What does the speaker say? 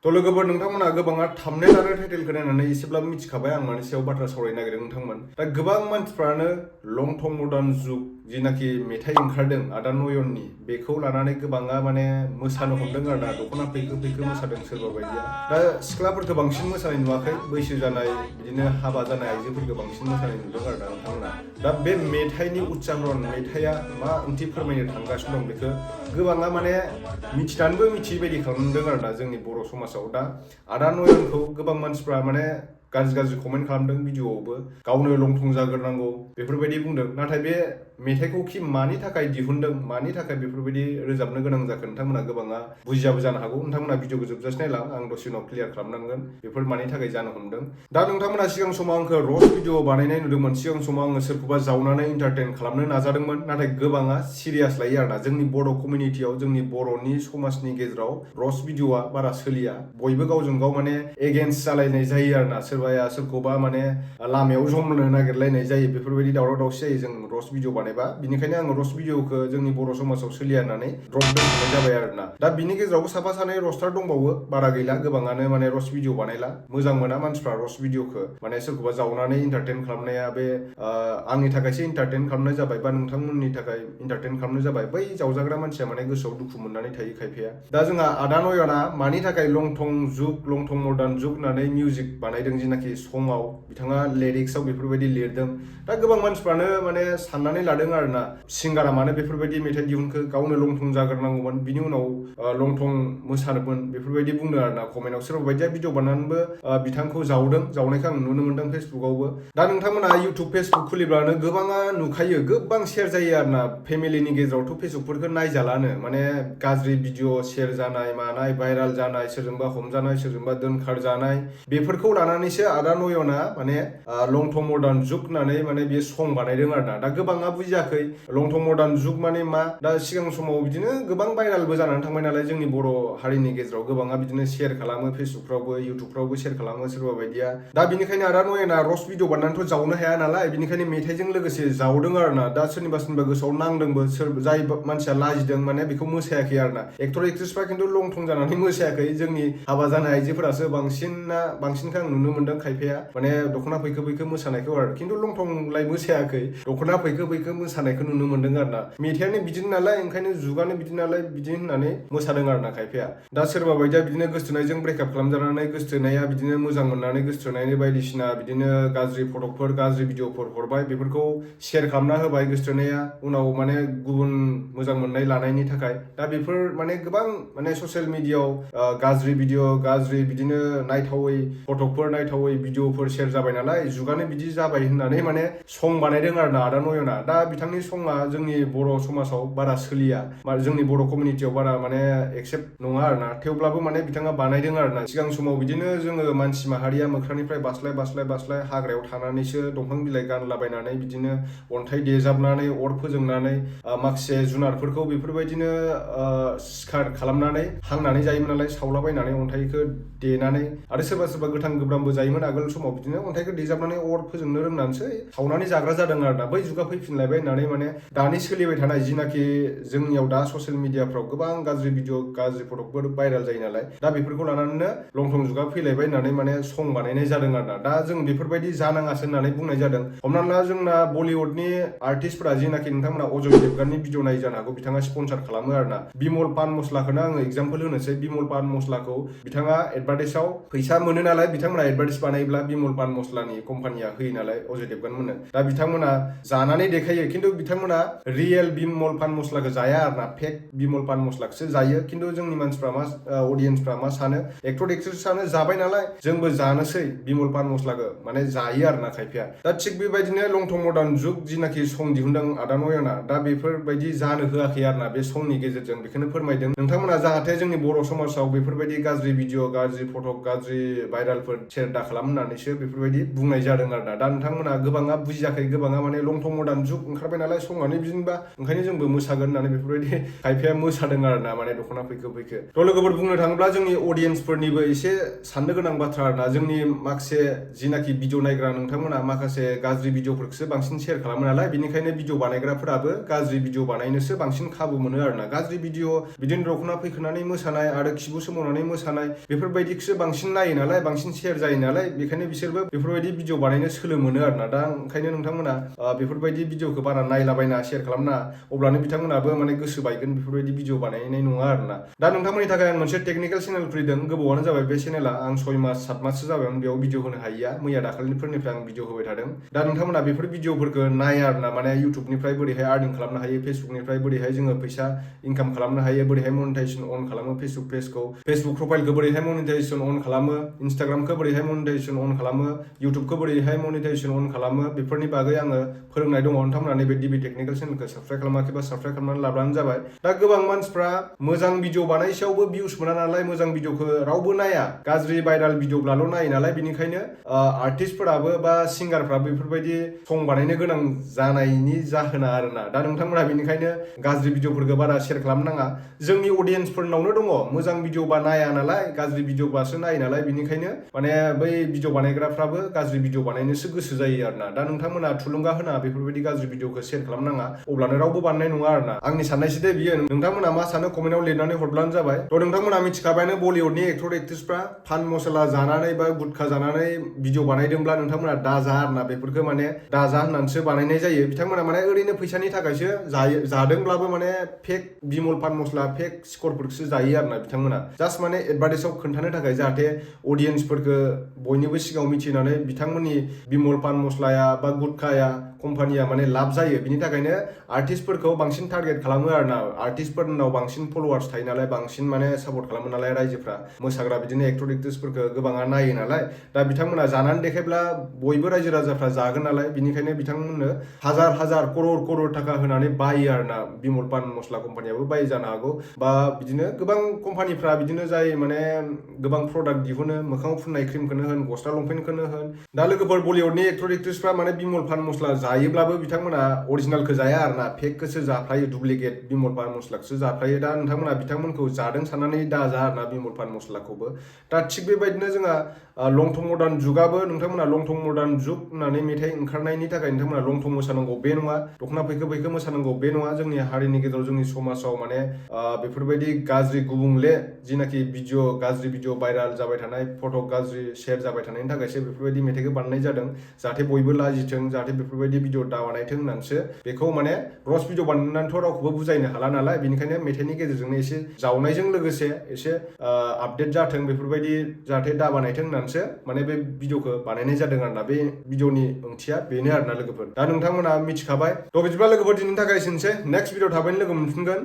थ' लोगोफोर नोंथांमोना गोबाङा थाम्बनेल आरो टाइटेलखौ नायनानै एसेब्लाबो मिथिखाबाय आं मानि सायाव बाथ्रा सावरायनो नागिरदों नोंथांमोन। दा गोबां मानसिफ्रानो लंथं मडार्न जुग जिनाखि मेथाइ ओंखारदों आदा नयननि बेखौ लानानै गोबाङा माने मोसानो हमदों आरो ना दख'ना फैखो फैखो मोसादों सोरबा बायदिया। दा सिख्लाफोरखौ बांसिन मोसानाय नुवाखै, बैसो जानाय बिदिनो हाबा जानाय आइजोफोरखौ बांसिन मोसानाय नुदों आरो ना नोंथांमोना। दा बे मेथाइनि उच्चारण मेथाइआ मा ओंथि फोरमायनो थांगासिनो दं बेखौ गोबाङा माने मिथिनानैबो मिथियै बायदि खालामदों आरो ना जोंनि बर' समाजाव। दा आदा नयनखौ गोबां मानसिफ्रा माने गाज्रि कमेन्ट खालामदों भिडिअ'आवबो, गावनो लंथं जाग्रोनांगौ बेफोरबायदि बुंदों। नाथाय बे मेथाइखौ कि मानि थाखाय दिहुनदों, मानि थाखाय बेफोरबायदि रोजाबनो गोनां जाखो नोंथांमोना गोबाङा बुजियाबो जानो हागौ। नोंथांमोना भिडिअ'खौ जोबजासे नायलां, आं दसे उनाव क्लियार खालामनांगोन बेफोर मानि थाखाय जानो हमदों। दा नोंथांमोना सिगां समाव आंखौ रस्ट भिडिअ बानायनाय नुदोंमोन, सिगां समाव आङो सोरखौबा जावनानै इन्टारटेन खालामनो नाजादोंमोन। नाथाय गोबाङा सिरियास लायो आरोना। जोंनि बर' कमिउनिटियाव, जोंनि बर'नि समाजनि गेजेराव रस्ट भिडिअ'आ बारा सोलिया। बयबो गावजों गाव माने एगेन्स्ट जालायनाय जायो आरोना। सोरबाया सोरखौबा माने लामायाव जमनो नागिरलायनाय जायो, बेफोरबायदि दावराव दावसि जायो जों रस्ट भिडिअ बानायबा। बिनिखायनो आङो रस्ट भिडिअ'खौ जोंनि बर' समाजाव सोलिया होननानै द्रप दोनथ'नाय जाबाय आरोना। दा बिनि गेजेरावबो साफा सानै रस्टार दंबावो, बारा गैला, गोबाङानो माने रस्ट भिडिअ बानायला। मोजां मोना मानसिफ्रा रस्ट भिडिअ'खौ, माने सोरखौबा जावनानै इन्टारटेन खालामनाया बे आंनि थाखायसो इन्टारटेन खालामनाय जाबाय बा नोंथांमोननि थाखाय इन्टारटेन खालामनाय जाबाय, बै जावजाग्रा मानसिया माने गोसोआव दुखु मोननानै थायो खायफाया। दा जोंहा आदा नयना मानि थाखाय लंथं जुग, लंथं मडार्न जुग होननानै मिउजिक बानायदों, जिनाखि सङाव बिथाङा लिरिक्सआव बेफोरबायदि लिरदों। दा गोबां मानसिफ्रानो माने साननानै लादों आरोना, सिंगारा मानो बेफोरबायदि मेथाइ दिहुनखो, गावनो लंथं जाग्रोनांगौमोन, बिनि उनाव लंथं मोसानोमोन, बेफोरबायदि बुंदों आरोना कमेन्टआव। सोरबा बायदिया भिडिअ बानायनानैबो बिथांखौ जावदों, जावनायखौ आं नुनो मोनदों फेसबुकआवबो। दा नोंथांमोना इउटुब फेसबुक खुलिब्लानो गोबाङा नुखायो, गोबां शेयार जायो आरोना। फेमिलिनि गेजेरावथ' फेसबुकफोरखौ नायजालानो, माने गाज्रि भिडिअ शेयार जानाय मानाय, भाइराल जानाय, सोरजोंबा हमजानाय, सोरजोंबा दोनखारजानाय, बेफोरखौ लानानैसो आदा नयना माने लंथं मडार्न जुग होननानै माने बे सं बानायदों आरोना। दा गोबाङा बुजियाखै लंथं मडार्न जुग माने मा। दा सिगां समाव बिदिनो गोबां भाइरालबो जानानै थांबाय नालाय जोंनि बर' हारिनि गेजेराव, गोबाङा बिदिनो शेयार खालामो फेसबुकफ्रावबो इउटुबफ्रावबो शेयार खालामो सोरबा बायदिया। दा बिनिखायनो आदा नयना रस्ट भिडिअ बानायनानैथ' जावनो हाया नालाय, बिनिखायनो मेथाइजों लोगोसे जावदों आरोना। दा सोरनिबा गोसोआव नांदोंबो, जाय मानसिया लाजिदों माने बेखौ मोसायाखै आरोना। एक्टर एक्ट्रेसफ्रा खिन्थु लंथं जानानै मोसायाखै, जोंनि हाबा जानाय आइजोफोरासो बांसिनखौ आं नुनो मोनदों। खायफाया माने दख'ना फैखो फैखो मोसानायखौ आरो, खिन्थु लंथंलाय मोसायाखै, दख'ना फैखो फैखो मोसानायखौ नुनो मोनदों आरोना। मेथाइयानो बिदिनो नालाय, ओंखायनो जुगानो बिदि नालाय, बिदि होननानै मोसादों आरोना खायफाया। दा सोरबा बायदिया बिदिनो गोसथोनायजों ब्रेकआप खालामजानानै, गोसथोनाया बिदिनो मोजां मोननानै गोसथोनायनि बायदिसिना बिदिनो गाज्रि फटकफोर, गाज्रि भिडिअफोर हरबाय, बेफोरखौ शेयार खालामना होबाय गोसथोनाया, उनाव माने गुबुन मोजां मोननाय लानायनि थाखाय। दा बेफोर माने गोबां माने ससियेल मिडियाआव गाज्रि भिडिअ, गाज्रि बिदिनो नायथावै फटकफोर, नायथावै भिडिअफोर शेयार जाबाय नालाय, जुगानो बिदि जाबाय होननानै माने सं बानायदों आरोना आदा नयना। दा बिथांनि सङा जोंनि बर' समाजाव बारा सोलिया, जोंनि बर' कमिउनिटियाव बारा माने एक्सेप्ट नङा आरोना। थेवब्लाबो माने बिथाङा बानायदों आरोना। सिगां समाव बिदिनो जोङो मानसि माहारिया मोख्रानिफ्राय बास्लाय हाग्रायाव थानानैसो दंफां बिलाइ गानलाबायनानै, बिदिनो अन्थाइ देजाबनानै, अर फोजोंनानै, माखासे जुनारफोरखौ बेफोरबायदिनो सिखार खालामनानै हांनानै जायोमोन नालाय, सावलाबायनानै अन्थाइखौ देनानै। आरो सोरबा सोरबा गोथां गोब्रामबो जायोमोन आगोल समाव, बिदिनो अन्थाइखौ देजाबनानै अर फोजोंनो रोंनानैसो सावनानै जाग्रा जादों आरोना। बै जुगा फैफिनलायबाय होननानै माने दानि सोलिबाय थानाय जिनाखि जोंनियाव दा ससियेल मिडियाफ्राव गोबां गाज्रि भिडिअ, गाज्रि फटकफोर भाइराल जायो नालाय, दा बेफोरखौ लानानैनो लंथं जुगा फैलायबाय होननानै माने सं बानायनाय जादों आरोना। दा जों बेफोरबायदि जानाङासो होननानै बुंनाय जादों। हमनानै ला जोंना बलिउडनि आर्टिस्टफोरा जिनाखि नोंथांमोना अजय देबगाननि भिडिअ नायो जानो हागौ, बिथाङा स्पन्सार खालामो आरोना। बिमल पान मस्लाखौनो आङो एगजाम्पल होनोसै। बिमल पान मस्लाखौ बिथाङा एडभार्टाइजआव फैसा मोनो नालाय, बिथांमोना एडभार्टाइस बानायोब्ला बिमल पान मस्लानि कम्पानिया होयो नालाय अजय देबगान मोननो। दा बिथांमोना जानानै देखायो, खिन्थु बिथांमोना रियेल बिमल पान मस्लाखौ जाया आरोना, फेक बिमल पान मस्लाखौसो जायो। खिन्थु जोंनि मानसिफ्रा मा, अडियेन्सफ्रा मा सानो, एक्टर एक्ट्रेसआनो जाबाय नालाय जोंबो जानोसै बिमल पान मस्लाखौ, माने जायो आरोना खायफाया। दा थिग बेबायदिनो लंथं मडार्न जुग जिनाखि सं दिहुनदों आदा नयना, दा बेफोरबायदि जानो होआखै आरोना बे संनि गेजेरजों। बेखौनो फोरमायदों नोंथांमोना, जाहाथे जोंनि बर' समाजाव बेफोरबायदि गाज्रि भिडिअ, गाज्रि फटक, गाज्रि भाइरालफोर शेयार दा खालाम होननानैसो बेफोरबायदि बुंनाय जादों आरोना। दा नोंथांमोना गोबाङा बुजियाखै, गोबाङा माने लंथं मडार्न जुग ओंखारबाय नालाय, संआनो बिदिनोबा ओंखायनो जोंबो मोसागोन होननानै बेफोरबायदि खायफाया मोसादों आरोना, माने दख'ना फैखो फैखो। थ' लोगोफोर बुंनो थाङोब्ला जोंनि अडियेन्सफोरनिबो एसे साननो गोनां बाथ्रा आरोना। जोंनि माखासे जिनाखि भिडिअ नायग्रा नोंथांमोना माखासे गाज्रि भिडिअफोरखौसो बांसिन शेयार खालामो नालाय, बेनिखायनो भिडिअ बानायग्राफोराबो गाज्रि भिडिअ बानायनोसो बांसिन खाबु मोनो मोनो आरोना गाज्रि भिडिअ बिदिनो दख'ना फैखोनानै मोसानाय आरो खिबु सोमावनानै मोसानाय बेफोरबायदिखौसो बांसिन नायो नालाय बांसिन शेयार जायो नालाय बेखायनो बिसोरबो बेफोरबायदि भिडिअ बानायनो सोलो मोनो आरोना दा ओंखायनो नोंथांमोना बेफोरबायदि भिडिअखौ बारा नायलाबायना शेयार खालामना अब्लानो बिथांमोनाबो माने गोसो बायगोन बेफोरबायदि भिडिअ बानायनाय नङा आरोना दा नोंथांमोननि थाखाय आं मोनसे टेकनिकेल चेनेल खुलिदों गोबावानो जाबाय बे चेनेला आं 6 मास 7 माससो जाबाय बेयाव भिडिअ होनो हायिया मैया दाखालिनिफ्राय आं भिडिअ होबाय थादों दा नोंथांमोना बेफोर भिडिअफोरखौ नाया आरोना माने इउटुबनिफ्राय बोरैहाय आर्निं खालामनो हायो फेसबुकनिफ्राय बोरैहाय जोङो फैसा इनकाम खालामनो हायो बोरैहाय मनिटाइजेसन अन खालामो फेसबुक पेजखौ फेसबुक प्रफाइलखौ बोरैहाय मनिटाइजेसन अन खालामो इन्स्टाग्रामखौ बोरैहाय मनिटाइजेसन अन खालामो इउटुबखौ बोरैहाय मनिटाइजेसन अन खालामो बेफोरनि बागै आङो फोरोंनाय दङ नोंथांमोना नैबे डिबि टेकनिकेल चेनेलखौ साबस्क्राइब खालामाखैबा साबस्क्राइब खालामनानै लाब्लानो जाबाय दा गोबां मानसिफ्रा मोजां भिडिअ बानायसेयावबो भिउस मोना नालाय मोजां भिडिअखौ रावबो नाया गाज्रि भाइराल भिडिअब्लाल' नायो नालाय बेनिखायनो आर्टिस्टफोराबो बा सिंगारफ्राबो बेफोरबायदि सं बानायनो गोनां जानायनि जाहोना आरोना दा नोंथांमोना बेनिखायनो गाज्रि भिडिअफोरखौ बारा शेयार खालामनाङा जोंनि अडियन्सफोरनावनो दङ मोजां भिडिअबा नाया नालाय गाज्रि भिडिअबासो नायो नालाय बेनिखायनो माने बै भिडिअ बानायग्राफ्राबो गाज्रि भिडिअ बानायनोसो गोसो जायो आरोना दा नोंथांमोना थुलुंगा होना बेफोरबायदि गाज्रि भिडिअखौ शेयार खालामनाङा अब्लानो रावबो बानायनाय नङा आरोना आंनि साननायसो दे बियो नोंथांमोना मा सानो कमेन्टआव लिरनानै हरब्लानो जाबाय थ' नोंथांमोना मिथिखाबायानो बलिउडनि एक्टर एक्ट्रिसफ्रा पान मसला जानानै बा गुटखा जानानै भिडिअ बानायदोंब्ला नोंथांमोना दाजा आरोना बेफोरखौ माने दाजा होननानैसो बानायनाय जायो बिथांमोना माने ओरैनो फैसानि थाखायसो जादोंब्लाबो माने फेक बिमल पान मस्ला फेक सिखरफोरखौसो जायो आरोना बिथांमोना जास्ट माने एडभार्टाइजआव खोन्थानो थाखाय जाहाथे अडियन्सफोरखौ बयनिबो सिगाङाव मिथिनानै बिथांमोननि बिमल पान मस्लाया बा गुटखाया कम्पानिया माने लाब जायो बिनि थाखायनो आर्टिस्टफोरखौ बांसिन टारगेट खालामो आरोना आर्टिस्टफोरनाव बांसिन फलोवार्स थायो नालाय बांसिन माने सापर्ट खालामो नालाय रायजोफ्रा मोसाग्रा बिदिनो एक्टर एक्ट्रिसफोरखौ गोबाङा नायो नालाय दा बिथांमोना जानानै देखायब्ला बयबो रायजो राजाफ्रा जागोन नालाय बिनिखायनो बिथांमोननो हाजार हाजार करोड़ थाखा होनानै बायो आरोना बिमल पान मस्ला कम्पानियाबो बायो जानो हागौ बा बिदिनो गोबां कम्पानिफ्रा बिदिनो जाय माने गोबां प्रडाक्ट दिहुनो मोखाङाव फुननाय क्रिमखौनो होन गस्ला लंपेन्टखौनो होन दा लोगोफोर बलिउडनि एक्टर एक्ट्रिसफ्रा माने बिमल पान मस्ला जायोब्लाबो बिथांमोना अरिजिनेलखौ जाया आरोना फेकखौसो जाफ्लायो डुप्लिकेट बिमल पान मस्लाखौसो जाफ्लायो दा नोंथांमोना बिथांमोनखौ जादों साननानै दाजा आरोना बिमल पान मस्लाखौबो दा थिग बेबायदिनो जोंहा लंथं मडार्न जुगाबो नोंथांमोना लंथं मडार्न जुग होननानै मेथाइ ओंखारनायनि थाखाय नोंथांमोना लंथं मोसानांगौ बे नङा दख'ना फैखो मोसानांगौ बे नङा जोंनि हारिनि गेजेराव जोंनि समाजाव माने बेफोरबायदि गाज्रि गुबुंले जिनाखि गाज्रि भिडिअ भाइराल जाबाय थानाय फट' गाज्रि शेयार जाबाय थानायनि थाखायसो बेफोरबायदि मेथाइखौ बानायनाय जादों जाहाथे बयबो लाजिथों जाहाथे बेफोरबायदि भिडिअ दा बानायथों होननानैसो बेखौ माने रस भिडिअ बानायनानैथ' रावखौबो बुजायनो हाला नालाय बेनिखायनो मेथाइनि गेजेरजोंनो एसे जावनायजों लोगोसे एसे आपडेट जाथों बेफोरबायदि जाहाथे दा बानायथों होननानैसो माने बे भिडिअखौ बानायनाय जादों आरोना बे भिडिअनि ओंथिया बेनो आरोना लोगोफोर दा नोंथांमोना मिथिखाबाय थ' बिदिब्ला लोगोफोर दिनैनि थाखाय एसेनोसै नेक्स्ट भिडिअ थाबैनो लोगो मोनफिनगोन